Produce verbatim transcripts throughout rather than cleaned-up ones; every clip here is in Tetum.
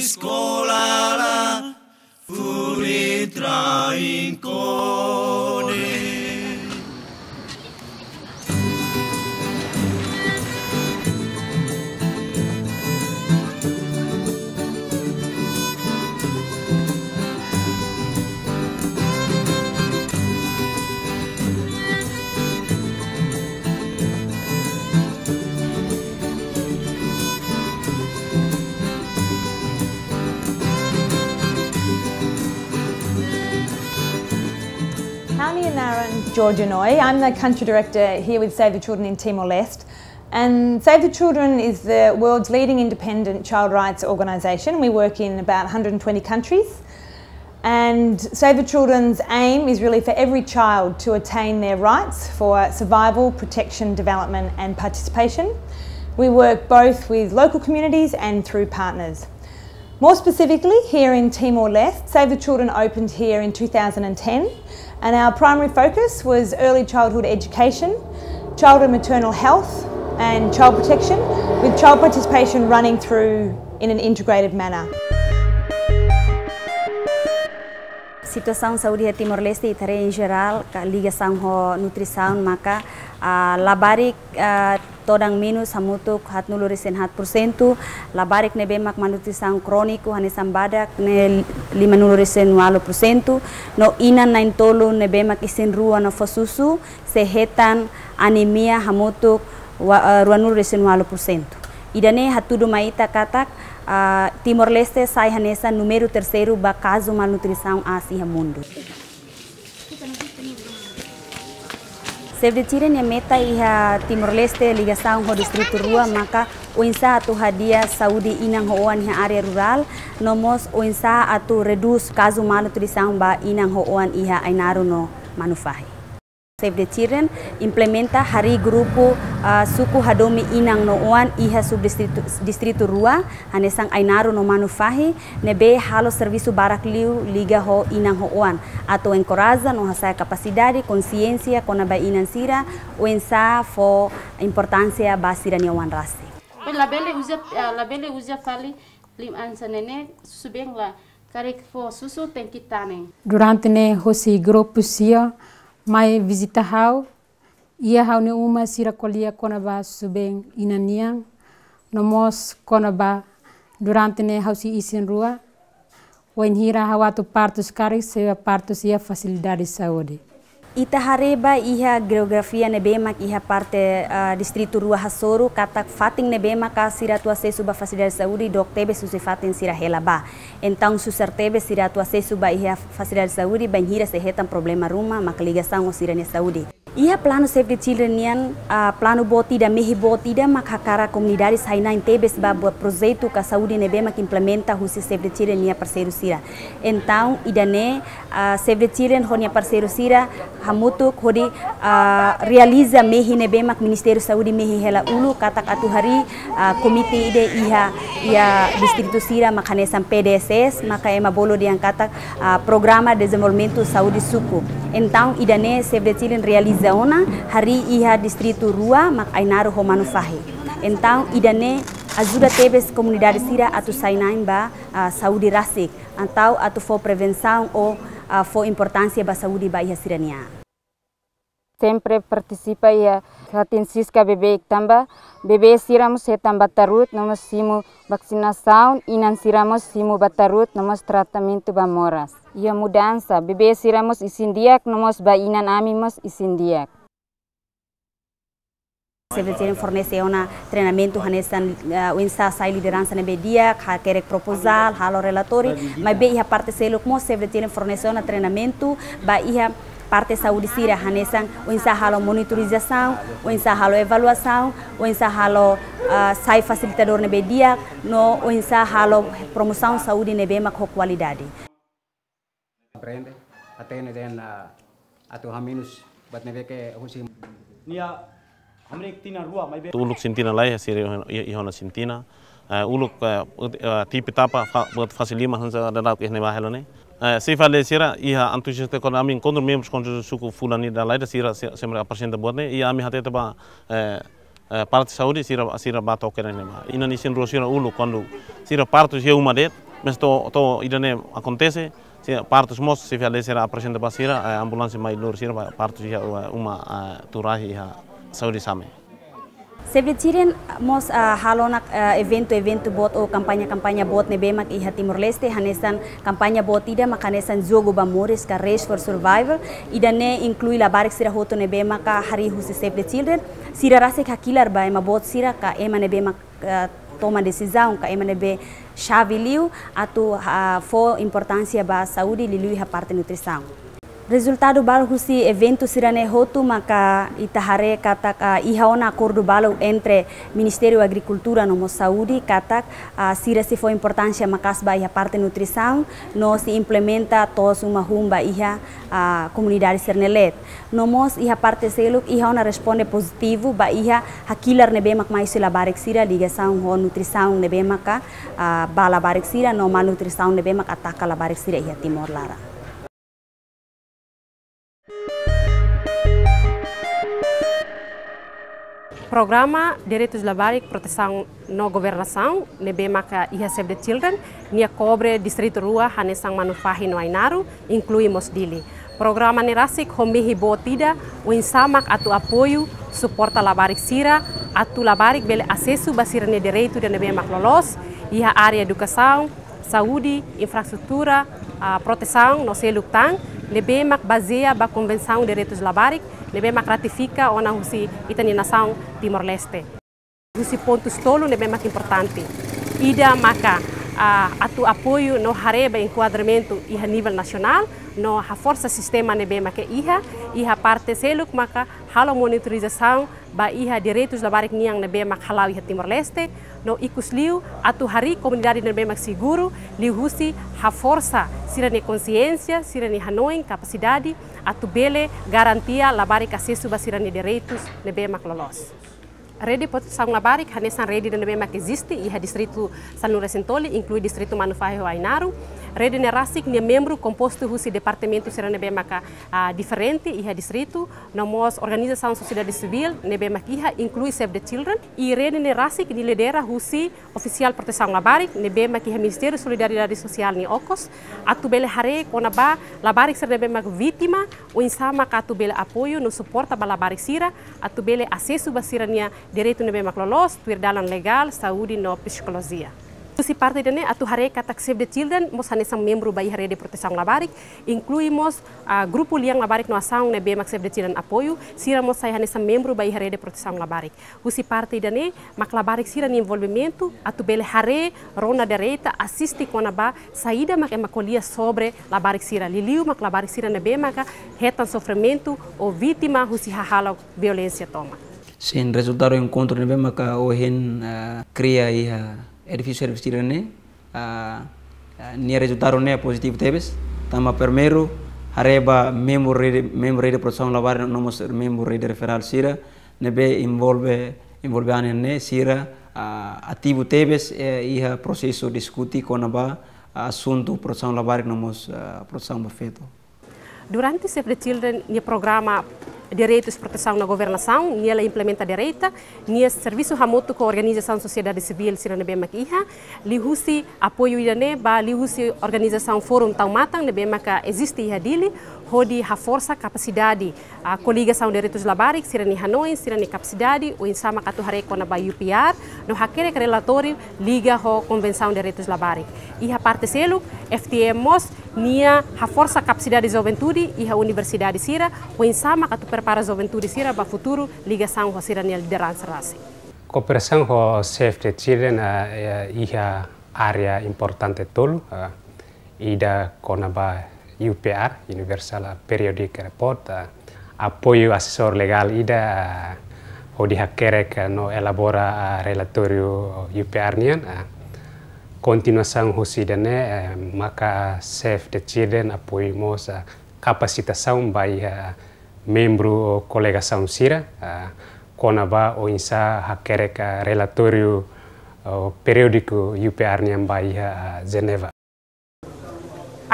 Eskola la fuli train kone. Hau nia naran Georgia Noi. I'm the country director here with Save the Children in Timor-Leste. And Save the Children is the world's leading independent child rights organisation. We work in about a hundred and twenty countries. And Save the Children's aim is really for every child to attain their rights for survival, protection, development and participation. We work both with local communities and through partners. More specifically, here in Timor-Leste, Save the Children opened here in two thousand and ten, and our primary focus was early childhood education, child and maternal health, and child protection, with child participation running through in an integrated manner. Situasaun saúde iha Timor-Leste, ita haree em geral, ka ligasaun ho nutrisaun maka, ah, labarik, ah, todan menus hamutuk haatnulu resin haat por sentu, labarik ne'ebé mak malnutrisaun króniku hanesan badak ne'e limanulu resin ualu por sentu, no inan na'in-tolu ne'ebé mak isin-rua no fó susu sei hetan anemia hamutuk wa-, eh, ruanulu resin ualu por sentu. Ida-ne'e hatudu mai ita katak, ah, Timor-Leste sai hanesan númeru terseiru ba kazu malnutrisaun aas iha mundu. Save the Children nia meta iha Timor-Leste ligasaun ho distritu rua maka oinsá atu hadi'a saúde inan ho oan iha área rurál, no mós oinsá atu redús kazu malnutrisaun ba inan ho oan iha Ainaro no Manufahi. Save the Children implementa harii grupu, ah, suku hadomi inan no oan iha subdistritu, distritu rua, hanesan Ainaro no Manufahi, ne'ebé halo servisu barak liu liga ho inan ho oan, atu enkoraja no hasa'e kapasidade, konsiénsia kona-ba inan sira, oinsá fó importánsia ba sira-nia oan rasik. Pois labele uza, ah, labele uza fali lim-an hanesan ne'e, susubeen la karik fó susu tenke tanen. Durante ne'e hosi grupu sira mai vizita ha'u, iha ha'u-nia uma sira ko'alia kona-ba susubeen inan nian, no mós kona-ba durante ne'e ha'u sei isin-rua, wainhira ha'u atu partus karik sei bá partus iha fasilidade saúde. Ita haree ba iha jeografia ne'ebé mak iha parte, ah, distritu rua hasoru, katak fatin ne'ebé maka sira atu asesu ba fasilidade saúde dook tebes husi fatin sira hela bá. Entaun susar tebes sira atu asesu ba iha fasilidade saúde, bainhira sei hetan problema ruma, maka ligasaun ho sira-nia saúde. Iha planu Save the Children nian, ah, planu boot ida, mehi boot ida mak hakarak komunidade sai na'in tebes ba buat projetu ka saúde ne'ebé mak implementa husi Save the Children nia parseiru sira. Entaun, ida-ne'e, ah, Save the Children ho nia parseiru sira hamutuk hodi, ah, realiza mehi ne'ebé mak Ministériu Saúde mehi hela uluk katak atu harii, ah, komité ida iha, iha distritu sira mak hanesan P D S S, maka ema bolu dehan katak, ah, Programa Dezenvolvimentu Saúde Suku. Entaun, ida-ne'e Save the Children realiza ona, harii iha distritu rua, mak Ainaro ho Manufahi. Entaun, ida-ne'e ajuda tebes komunidade sira atu sai na'in ba, ah, saúde rasik, entaun atu fó prevensaun ou, ah, fó importánsia ba saúde ba iha sira-nia an. Sempre partisipa iha fatin siska bebeik tanba bebé sira mós hetan batarut, no mós simu vaksinasaun, inan sira mós simu batarut, no mós tratamentu ba moras. Iha mudansa, bebé sira mós isin-di'ak, no mós ba inan ami mós isin-di'ak. Save the Children fornese ona treinamentu hanesan, eh, oinsá sai lideransa ne'ebé di'ak, hakerek propozál, halo relatóriu, maibé iha parte seluk mós Save the Children fornese ona treinamentu ba iha parte saúde sira hanesan oinsá halo monitorizasaun, oinsá halo avaliasaun, oinsá halo, ah, sai fasilitadór ne'ebé di'ak, no oinsá halo promosaun saúde ne'ebé mak ho kualidade. Aprende, hatene dehan, ah, atu hamenus buat ne'ebé ke husi. Nia hamriik tinan rua maibé. Uluk sintina lai, sira iha, iha ona sintina. Eh, uluk, eh, ut-, eh, tipi tapa, fa-, buat fase liman hanesan dadauk iha ne'ebá hela ne'e. Eh, sei fali sira iha entuziasmu kona-ba ami enkontru membrus konsellu suku fulan ida lai, sira, sira, sira aprezenta buat ne'e, i ami hatete ba, eh, eh, parte saúde, sira, sira bá toka iha ne'ebá. Inan isin-rua sira uluk, kuandu sira partus iha uma de'it, Mas to'o, to'o ida-ne'e akontese, se partus mós, se fia sira aprezenta ba sira, eh, ambulánsia mai lori sira ba partus iha, eh, uma, eh, tuur ahi iha saúde Same. Save the Children mós, ah, halo ona, ah, eventu-eventu boot ou kampaña-kampaña boot ne'ebé mak iha Timor-Leste, hanesan kampaña boot ida mak hanesan jogu ba moris ka Race for Survival, ida-ne'e inklui labarik sira hotu ne'ebé maka harii husi Save the Children, sira rasik hakilar ba ema boot sira ka ema ne'ebé mak, ah, toma desizaun ka ema ne'ebé xave liu atu, ah, fó importánsia ba saúde liuliu iha parte nutrisaun. Rezultadu balu husi eventu sira-ne'e hotu maka ita haree katak, ah, iha ona akordu balu entre Ministériu Agrikultura no mós Saúde katak, ah, sira sei fó importánsia maka'as ba iha parte nutrisaun no sei implementa to'os uma hun ba iha, ah, komunidade sira-ne'e leet. No mós iha parte seluk iha ona responde pozitivu ba iha hakilar ne'ebé mak mai husi labarik sira ligasaun ho nutrisaun ne'ebé maka, ah, ba labarik sira no malnutrisaun ne'ebé mak ataka labarik sira iha Timor laran. Programa Direitus Labarik Protesaun no Governasaun ne'ebé maka iha Save the Children, nia kobre distritu rua hanesan Manufahi no Ainaro, inklui mós Dili. Programa ne'e rasik ho mehi boot ida, oinsá mak atu apoiu, suporta labarik sira, atu labarik bele asesu ba sira-nia direitu ida ne'ebé mak loloos, iha área edukasaun, saúde, infraestrutura, ah, protesaun no seluk tan, ne'ebé mak bazeia ba Konvensaun Direitus Labarik, ne'ebé mak ratifika ona husi ita-nia nasaun Timor-Leste. Husi pontus tolu ne'ebé mak importante. Ida maka, ah, atu apoiu no haree ba enkuadramentu iha nivel nasionál, no haforsa sistema ne'ebé maka iha, iha parte seluk maka halo monitorizasaun ba iha direitus labarik nian ne'ebé mak hala'o iha Timor-Leste, no ikusliu atu harii komunidade ne'ebé mak seguru, liuhusi haforsa sira-nia konsiénsia, sira-nia hanoin, kapasidade, atu bele garantia labarik asesu ba sira-nia direitus ne'ebé mak loloos. Rede Protesaun Labarik hanesan rede ne'ebé mak eziste iha distritu sanulu-resin-tolu, inklui distritu Manufahi ho Ainaro. Rede ne'e rasik nia membru kompostu husi departamentu sira ne'ebé maka, ah, diferente iha distritu, no mós organizasaun sosiedade sivíl ne'ebé mak iha, inklui Save the Children. I rede ne'e rasik nia lidera husi ofisiál protesaun labarik ne'ebé mak iha Ministériu Solidariedade Sosiál nia okos, atu bele haree kona-ba labarik sira ne'ebé mak vítima, oinsá mak atu bele apoiu no suporta ba labarik sira, atu bele asesu ba sira-nia direitu ne'ebé mak loloos, tuir dalan legál, saúde no psikolojia. Husi parte ida-ne'e atu haree katak Save the Children mós hanesan membru ba iha rede protesaun labarik, inklui mós, ah, grupu lian labarik no asaun ne'ebé mak Save the Children apoiu, sira mós sai hanesan membru ba iha rede protesaun labarik. Husi parte ida-ne'e mak labarik sira-nia envolvimentu atu bele haree, rona direta, asiste kona-ba saida mak ema ko'alia sobre labarik sira, liuliu mak labarik sira ne'ebé maka hetan sofrimentu ou vítima husi hahalok violénsia tomak. Sin, rezultadu enkontru ne'ebé maka ohin, ah, kria iha edifísiu servisu sira-ne'e, ah, ah, nia rezultadu ne'e pozitivu tebes. Tanba primeiru, haree ba membru rede, membru rede protesaun labarik no mós membru rede referál sira ne'ebé envolve, envolve an ne'e sira, ah, ativu tebes, eh, iha prosesu diskute kona-ba, ah, asuntu protesaun labarik no mós, ah, protesaun ba feto. Durante Save the Children nia programa Direitus, Protesaun no Governasaun, nia la implementa direta, nia servisu hamutuk ho organizasaun sosiedade sivíl sira ne'ebé mak iha, liuhusi apoiu ida-ne'e ba liuhusi organizasaun Forum Taumatan ne'ebé maka eziste iha Dili, hodi haforsa kapasidade, ah, koligasaun direitus labarik, sira-nia hanoin, sira-nia kapasidade, oinsá mak atu haree kona-ba U P R, no hakerek relatóriu liga ho Konvensaun Direitus Labarik. Iha parte seluk, F T M mós nia haforsa kapasidade juventude iha universidade sira, oinsá mak atu prepara juventude sira ba futuru ligasaun ho sira-nia lideransa rasik. Kooperasaun ho Save the Children, ah, eh, iha área importante tolu, ah, ida kona-ba U P R, Universal Periodic Report, ah, apoiu asesór legál ida, ah, hodi hakerek, ah, no elabora, ah, relatóriu U P R nian, ah, kontinuasaun husi ida-ne'e, eh, maka Save the Children apoiu mós, ah, kapasitasaun ba iha membru koligasaun sira, ah, kona-ba oinsá hakerek, ah, relatóriu, ah, periódiku U P R nian ba iha, ah, Jeneva.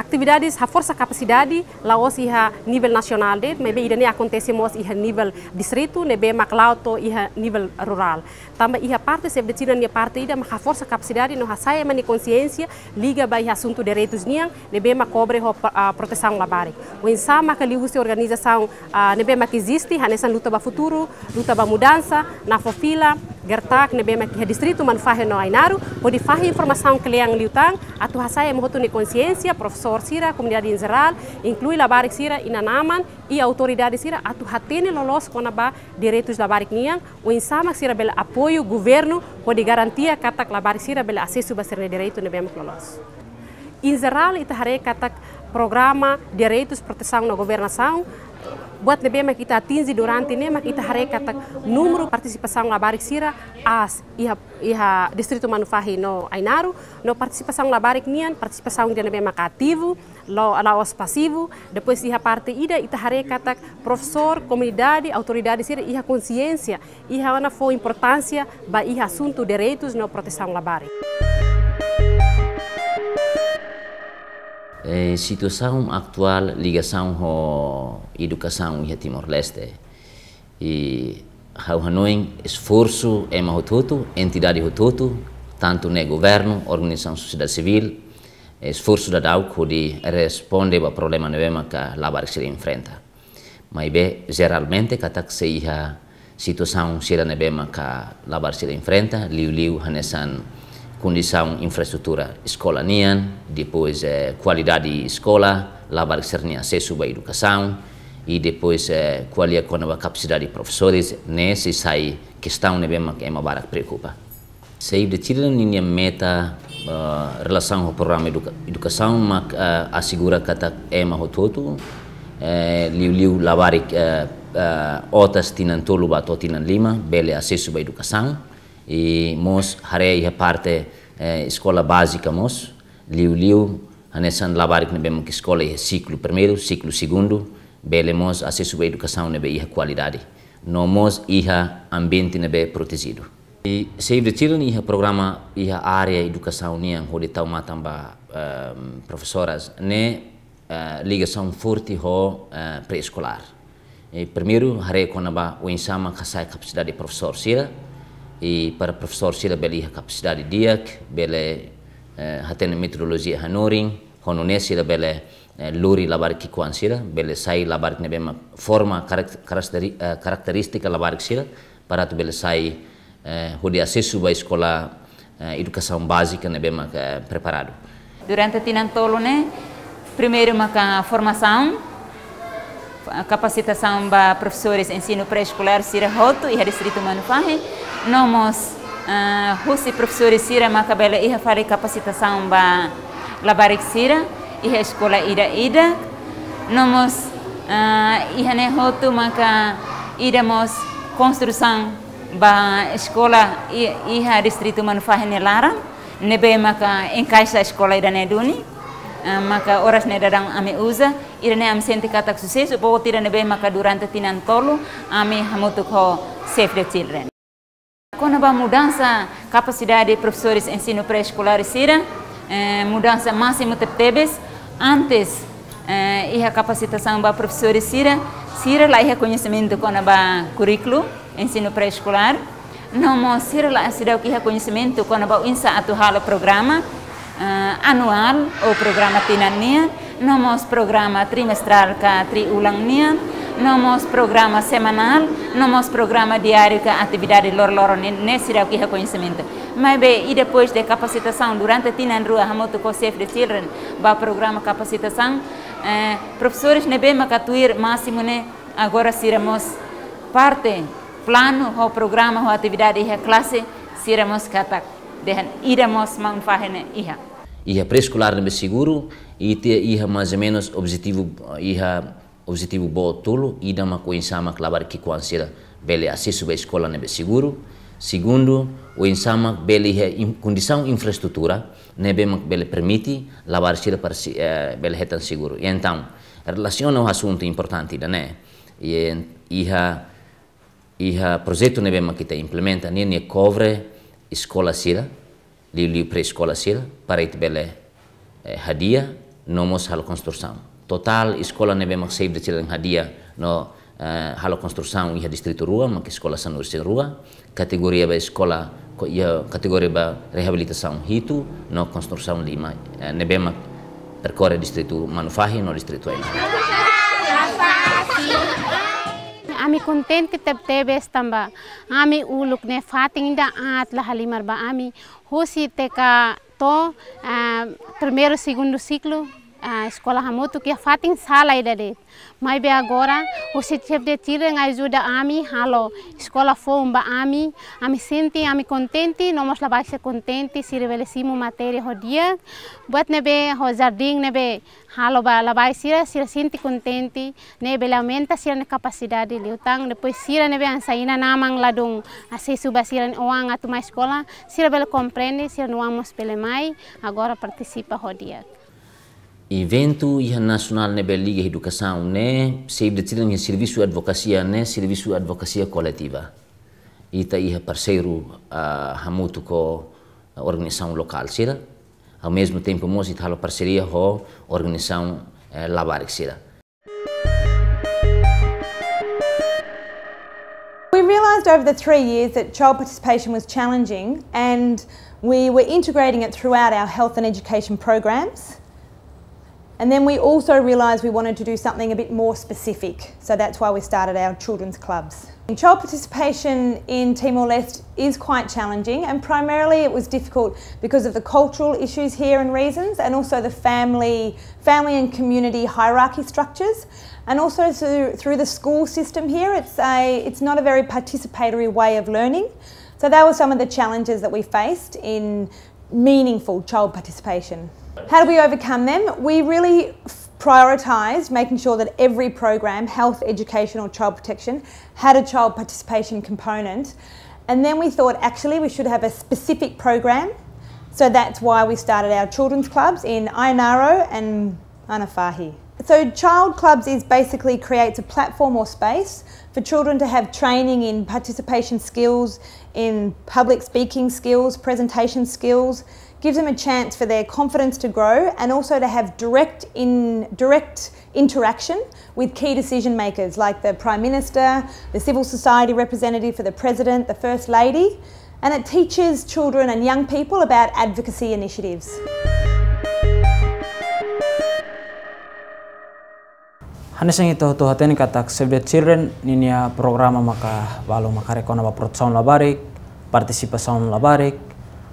Atividades haforsa kapasidade la'ós iha nivel nasionál de'it, maibé ida-ne'e akontese mós iha nivel distritu, ne'ebé mak la'o to'o iha nivel rurál. Tanba iha parte Save the Children nia parte ida mak haforsa kapasidade no hasa'e ema nia konsiénsia liga ba iha asuntu direitus nian, ne'ebé mak kobre ho, ah, protesaun labarik. Oinsá maka liuhusi organizasaun, ah, ne'ebé mak eziste, hanesan Luta ba Futuru, Luta ba Mudansa, Nafofila, GERTAC, ne'ebé mak iha distritu Manufahi no Ainaro, hodi fahe informasaun kle'an liután, atu hasa'e ema hotu nia konsiénsia, profesór sira, komunidade em geral, inklui labarik sira, inan-aman, i autoridade sira, atu hatene loloos kona-ba direitus labarik nian, oinsá mak sira bele apoiu governu hodi garantia katak labarik sira bele asesu ba sira-nia direitu ne'ebé mak loloos. Em geral, ita haree katak programa direitus, protesaun no governasaun, buat ne'ebé mak ita atinje durante ne'e mak ita haree katak númeru partisipasaun labarik sira aas iha, iha distritu Manufahi no Ainaro, no partisipasaun labarik nian, partisipasaun ida ne'ebé mak ativu, la'o, la'ós pasivu, depois iha parte ida ita haree katak profesór, komunidade, autoridade sira iha konsiénsia, iha ona fó importánsia ba iha asuntu direitus no protesaun labarik. Eh, situasaun atuál ligasaun ho edukasaun iha Timor-Leste. I ha'u hanoin esforsu ema hotu-hotu, entidade hotu-hotu, tantu ne'e governu, organizasaun sosiedade sivíl, esforsu daudauk hodi responde ba problema ne'ebé maka labarik sira enfrenta. Maibé, jeralmente, katak sei iha situasaun sira ne'ebé maka labarik sira enfrenta, liuliu hanesan kondisaun infraestrutura eskola nian, depois, eh, kualidade eskola, labarik sira-nia asesu ba edukasaun, i depois, eh, ko'alia kona-ba kapasidade profesores, ne'e sei sai kestaun ne'ebé mak ema barak preokupa. Save the Children ninia meta, eh, relasaun ho programa eduka-, edukasaun mak, eh, asegura katak ema hotu-hotu, eh, liuliu labarik, eh, eh, otas tinan tolu ba to'o tinan lima, bele asesu ba edukasaun. I mós haree iha parte, eh, eskola bázika mós, liuliu hanesan labarik ne'ebé mak eskola iha siklu primeiru, siklu segundu, bele mós asesu ba edukasaun ne'ebé iha kualidade. No mós iha ambiente ne'ebé protejidu. I Save the Children iha programa iha área edukasaun nian hodi tau matan ba, ehm, profesoras ne'e, eh, ligasaun forte ho, eh, pré-eskolár. I primeiru, haree kona-ba oinsá mak hasa'e kapasidade profesór sira, i para profesór sira bele iha kapasidade di'ak, bele, eh, hatene metodolojia hanorin, ho nune'e sira bele, eh, lori labarik ki'ikoan sira, bele sai labarik ne'ebé mak forma karak-, karakteri-, eh, karakterístika labarik sira, para atu bele sai, eh, hodi asesu ba eskola, eh, edukasaun bázika ne'ebé mak, eh, preparadu. Durante tinan tolu ne'e, primeiru maka formasaun, kapasitasaun ba profesores ensinu pré-eskolár sira hotu iha distritu Manufahi, no mós, eh, husi profesores sira maka bele iha fali kapasitasaun ba labarik sira iha eskola ida-idak, no mós, eh, iha ne'e hotu maka ida mós konstrusaun ba eskola i-, iha distritu Manufahi nia laran, ne'ebé maka enkaixa eskola ida-ne'e duni, eh, maka oras ne'e daudaun ami uza, ida-ne'e ami sente katak susesu, buat ida ne'ebé maka durante tinan tolu ami hamutuk ho Save the Children. Kona-ba mudansa kapasidade profesores ensinu pré-eskolár sira, eh, mudansa másimu tebetebes, antes, eh, iha kapasitasaun ba profesores sira, sira la iha koñesimentu kona-ba kurríkulu ensinu pré-eskolár, no mós sira la seidauk iha koñesimentu kona-ba oinsá atu halo programa, eh, anuál ou programa tinan nian, no mós programa trimestrál ka triulang nian, no mós programa semanál, no mós programa diáriu ka atividade loroloron nian, ne'e seidauk iha koñesimentu. Maibé, i depois de kapasitasaun durante tinan rua hamutuk ho Save the Children ba programa kapasitasaun, eh, profesores ne'ebé maka tuir másimu ne'e agora sira mós parte planu ho programa ho atividade iha klase sira mós katak dehan ida mós Manufahi ne'e iha. Iha pré-eskolár ne'ebé seguru, ita iha mais ou menus objetivu, iha objetivu boot tolu, ida mak oinsá mak labarik ki'ikoan sira bele asesu ba eskola ne'ebé seguru. Segundu, oinsá mak bele iha in-, kondisaun infraestrutura ne'ebé mak bele permite labarik sira para si-, eh, bele hetan seguru. I entaun, relasiona ho asuntu importante ida-ne'e, i en-, iha, iha projetu ne'ebé mak ita implementa nian, nia kobre eskola sira, liuliu pré-eskola sira, para ita bele, eh, hadi'a no mós halo konstrusaun. Totál eskola ne'ebé mak Save the Children hadi'a no, eh, halo konstrusaun iha distritu rua, mak eskola sanulu-resin-rua, kategoria ba eskola ko-, iha kategoria ba reabilitasaun hitu, no konstrusaun lima, eh, ne'ebé mak perkore distritu Manufahi no distritu Ainaro. Ami kontente tebetebes tanba ami uluk ne'e fatin ida aat la halimar ba ami, husi T K to'o, ah, primeiru, segundu siklu, ah, eskola hamutuk iha fatin sala ida de'it. Maibé agora, husi Save the Children ajuda ami halo eskola foun ba ami, ami sente, ami kontente, no mós labarik sira kontente, sira bele simu matéria ho di'ak, buat ne'ebé ho jardín ne'ebé halo ba labarik sira, sira sente kontente, ne'e bele aumenta sira-nia kapasidade liután, depois sira ne'ebé hanesan inan-aman ladún asesu ba sira-nia oan atu mai eskola, sira bele komprende, sira-nia oan mós bele mai, agora partisipa ho di'ak. Eventu iha nasionál ne'ebé liga edukasaun ne'e, Save the Children iha servisu advokasia ne'e, servisu advokasia koletiva. Ita iha parseiru, ah, hamutuk ho organizasaun lokál sira. Ao mesmo tempo, mós ita halo parseria ho organizasaun, eh, labarik sira. We realised over the three years that child participation was challenging, and we were integrating it throughout our health and education programs. And then we also realised we wanted to do something a bit more specific, so that's why we started our children's clubs. Child participation in Timor-Leste is quite challenging, and primarily it was difficult because of the cultural issues here and reasons, and also the family, family and community hierarchy structures, and also through, through the school system here. It's a, it's not a very participatory way of learning. So that was some of the challenges that we faced in meaningful child participation. How do we overcome them? We really f-, prioritised making sure that every program, health, education or child protection, had a child participation component. And then we thought, actually, we should have a specific program. So that's why we started our children's clubs in Ainaro and Manufahi. So Child Clubs is basically creates a platform or space for children to have training in participation skills, in public speaking skills, presentation skills, gives them a chance for their confidence to grow and also to have direct in, direct interaction with key decision makers like the Prime Minister, the civil society representative for the President, the First Lady, and it teaches children and young people about advocacy initiatives. Hanesan ita hotu hatene katak Save the Children ninia programa maka balu mak haree kona-ba protesaun labarik, partisipasaun labarik.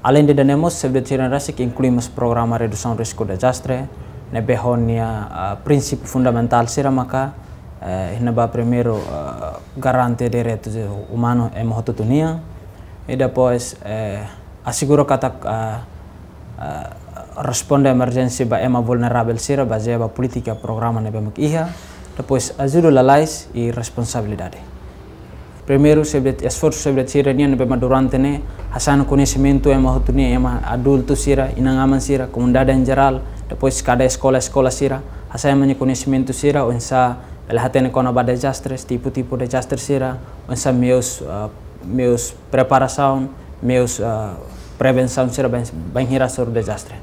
Além de ida-ne'e mós, Save the Children rasik inklui mós programa redusaun risku dezastre, ne'ebé ho nia, ah, prinsípiu fundamentál sira maka, eh, iha ne'ebá primeiru, ah, garante direitu umanu ema hotu-hotu nian. I depois, eh, asegura katak, ah, ah, responde emerjénsia ba ema vulneravel sira bazeia ba polítika programa ne'ebé mak iha, depois ajuda lalais i responsabilidade. Primeiru, Save the, esforsu Save the Children nian ne'ebé mak durante ne'e hasa'e ona koñesimentu ema hotu nian, ema adultu sira, inan-aman sira, komunidade em geral, depois kada eskola, eskola sira, hasa'e ema nia koñesimentu sira, oinsá bele hatene kona-ba dezastres, tipu-tipu dezastre sira, oinsá meius, ah, meius preparasaun, meius, ah, prevensaun sira bain-, bainhira hasoru dezastre.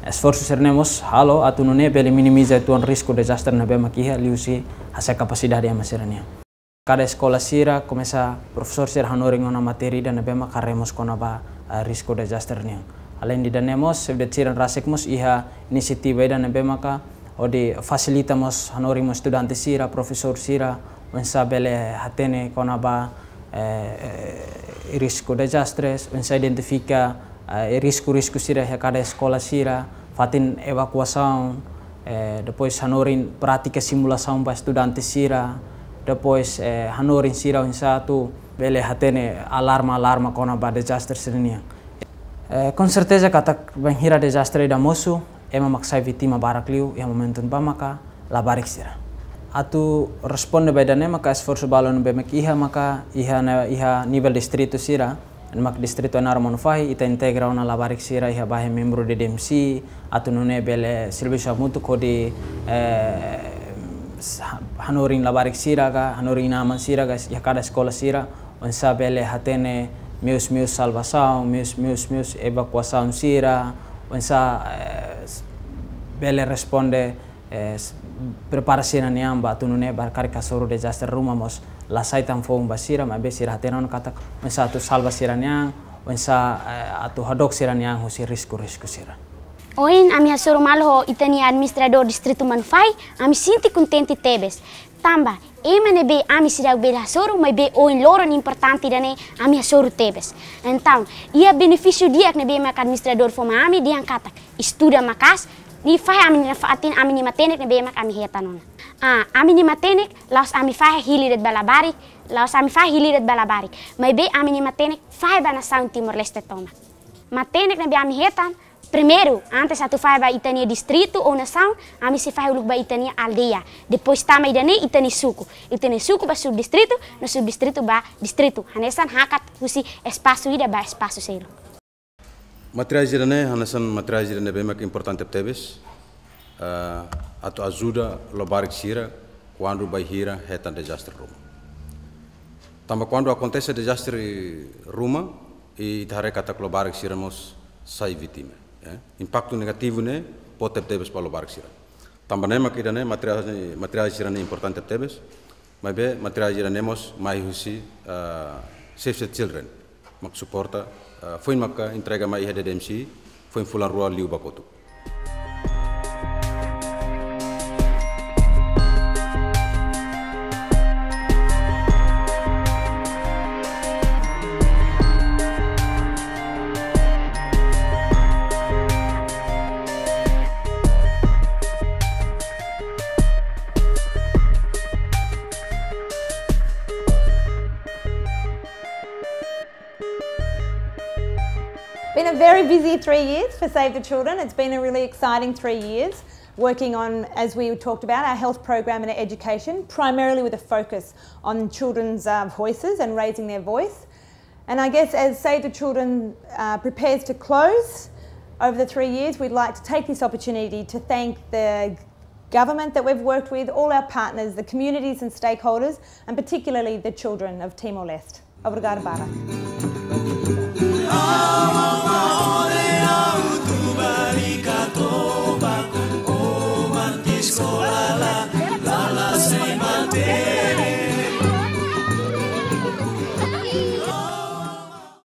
Esforsu sira-ne'e mós halo atu nune'e bele minimiza uitoan risku dezastre ne'ebé mak iha liuhusi hasa'e kapasidade ema sira-nian. Kada eskola sira komesa profesór sira hanorin ona matéria ida ne'ebé mak haree mós kona-ba, ah, risku dezastre nian. Além de ida-ne'e mós, Save the Children rasik mós iha inisiativa ida ne'ebé maka hodi fasilita mós hanorin mós estudante sira, profesór sira, oinsá bele hatene kona-ba, eh, eh, risku dezastres, oinsá identifika, eh, risku-risku sira iha kada eskola sira, fatin evakuasaun, eh, depois hanorin prátika simulasaun ba estudante sira, depois, eh, hanorin sira oinsá atu bele hatene alarma-alarma kona-ba dezastre sira-nian. Eh, com certeza katak bainhira dezastre ida mosu, ema mak sai vítima barak liu iha momentu ne'ebá maka labarik sira. Atu responde ba ida-ne'e maka esforsu balu ne'ebé mak iha maka iha ne'e, iha nivel distritu sira, ne'e mak distritu Ainaro, Manufahi, ita integra ona labarik sira iha ba iha membru de D M C, atu nune'e bele servisu hamutuk hodi, eh, s-, hanorin labarik sira ka, hanorin inan-aman sira ka, iha kada eskola sira, oinsá bele hatene meius-meius salvasaun, meius, meius, meius evakuasaun sira, oinsá, eh, s-, Bele responde, eh, s-, prepara sira-nia an ba atu nune'e ba karik hasoru dezastre ruma mós la sai tan foun ba sira, maibé sira hatene ona katak oinsá atu salva sira-nia an, oinsá, eh, atu hadook sira-nia an husi risku-risku sira. Ohin ami hasoru malu ho ita-nia administradór distritu Manufahi, ami sente kontente tebes. Tanba, ema ne'ebé ami seidauk bele hasoru, maibé ohin loron importante ida-ne'e ami hasoru tebes. Entaun, iha benefísiu di'ak ne'ebé mak administradór fó mai ami dehan katak estuda maka'as, ne'e fahe ami-nia nafatin, ami-nia matenek ne'ebé mak ami hetan ona. Ah, ami-nia matenek, la'ós ami fahe hili de'it ba labarik, la'ós ami fahe hili de'it ba labarik. Maibé ami-nia matenek fahe ba nasaun Timor-Leste tomak. Matenek ne'ebé ami hetan, primeiru, antes atu fahe ba ita-nia distritu ou nasaun, ami sei fahe uluk ba ita-nia aldeia. Depois tama ida-ne'e ita-nia suku. Ita-nia suku ba subdistritu, no subdistritu ba distritu. Hanesan hakat husi espasu ida ba espasu seluk. Materiál ida-ne'e, hanesan materiál ida ne'ebé mak importante tebes, eh, atu ajuda labarik sira kuandu bainhira hetan dezastre ruma. Tanba kuandu akontese dezastre ruma, i ita haree katak labarik sira mós sai vítima, eh. Impaktu negativu ne'e boot tebes ba labarik sira. Tanba ne'e mak ida-ne'e materiál, materiál sira-ne'e importante tebes. Maibé materiál ida-ne'e mós mai husi, ah, Save the Children. Mak suporta, ah, foin maka entrega mai iha D D M C, foin fulan rua liubá kotuk. Been a very busy three years for Save the Children. It's been a really exciting three years, working on, as we talked about, our health program and education, primarily with a focus on children's, uh, voices and raising their voice. And I guess as Save the Children, uh, prepares to close over the three years, we'd like to take this opportunity to thank the government that we've worked with, all our partners, the communities and stakeholders, and particularly the children of Timor-Leste. Obrigada barak.